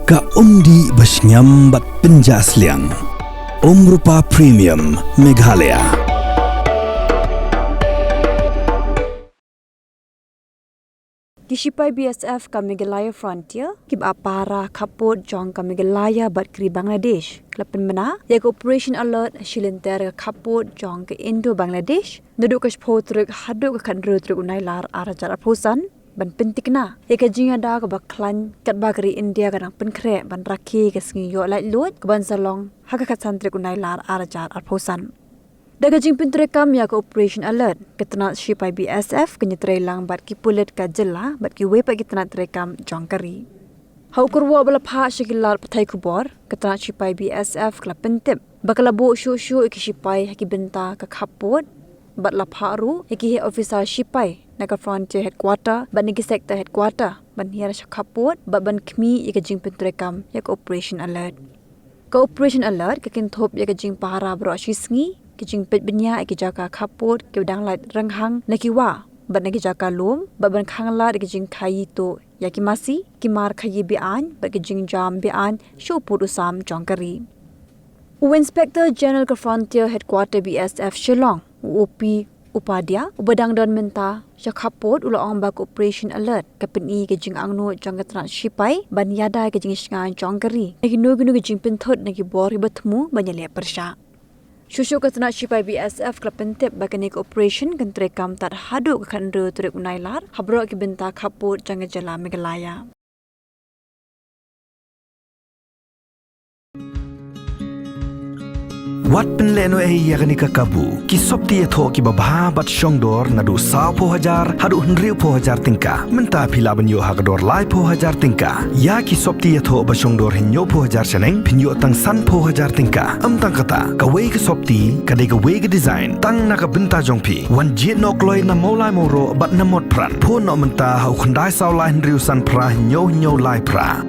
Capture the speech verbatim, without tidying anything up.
Ka umdih ba shngiam bad pynjah sliang. Umrupa Premium Meghalaya. Ki shipai B S F ka Meghalaya Frontier kiba ap pahara khappud jong ka Meghalaya bad ka ri Bangladesh ki la pynbna ïa ka Operation Alert shilynter ka khappud jong ka Indo-Bangladesh naduh ka shiphew tarik haduh ka khathynriew tarik u Nailar ar hajar arphew san, ban pyntikna ïa ka jingïada kaba khlaiñ katba ka ri India ka dang pynkhreh ban rakhe ïa ka sngi ïoh laitluid kaban sa long ha ka khatsan tarik u Nailar ar hajar arphew san. Da ka jingpyntreikam ïa ka Operation Alert, ka tnat shipai B S F kan ïatrei lang bad ki pulit ka jylla bad kiwei pat ki tnat treikam jong ka ri. Ha u kyrwoh ba la phah sha ki lad pathai khubor, ka tnat shipai B S F ka la pyntip ba ka la buh shuh shuh ïa ki shipai ha ki bynta ka khappud, bad la phah ruh ïa ki heh officer shipai na ka Frontier Headquarter bad na ki Sector Headquarter ban hiar sha khappud bad ban khmih ïa ka jingpyntreikam ïa ka Operation Alert. Ka Operation Alert ka kynthup ïa ka jingpahara baroh shi sngi, ka jingpeit bniah ïa ki jaka khappud kiba dang lait rynghang na ki wah bad na ki jaka lum, bad ban khanglad ïa ka jingkhaii tuh ïa ki masi, ki mar khaii be-aiñ bad ka jingjam be-aiñ sha u pud u sam jong ka ri. U Inspector General ka Frontier Headquarter B S F Shillong, u O P Upadhyay, uba dang don mynta sha khappud, u la ong ba ka Operation Alert ka pyni ka jingangnud jong ka tnat shipai ban ïada ïa ka jingshngaiñ jong ka ri na kino kino ki jingpynthut na ki bor kiba thmu ban ïaleh pyrshah. Shuh shuh ka tnat shipai B S F ka la pyntip ba kane ka operation kan treikam tad haduh ka khathynriew tarik u Nailar ha baroh ki bynta khappud jong ka jylla Meghalaya. Wat pynlehnohei ïa kane ka kabu. Ki sopti ïathoh kiba bha bad shongdor naduh sawphew hajar haduh hynriewphew hajar tyngka. Mynta phi lah ban ïoh ha ka dor laiphew hajar tyngka. Ïa ki sopti ïathoh ba shongdor hynñiewphew hajar shaneng, phin ïoh tang sanphew hajar tyngka. Ym tang kata, kawei ka sopti ka dei kawei ka design tang na ka bynta jong phi. Wan jied noh kloi na Mawlai Mawroh bad na Motphran. Phone noh mynta ha u khyndai saw lai hynriew san phra hynñiew hynñiew lai phra.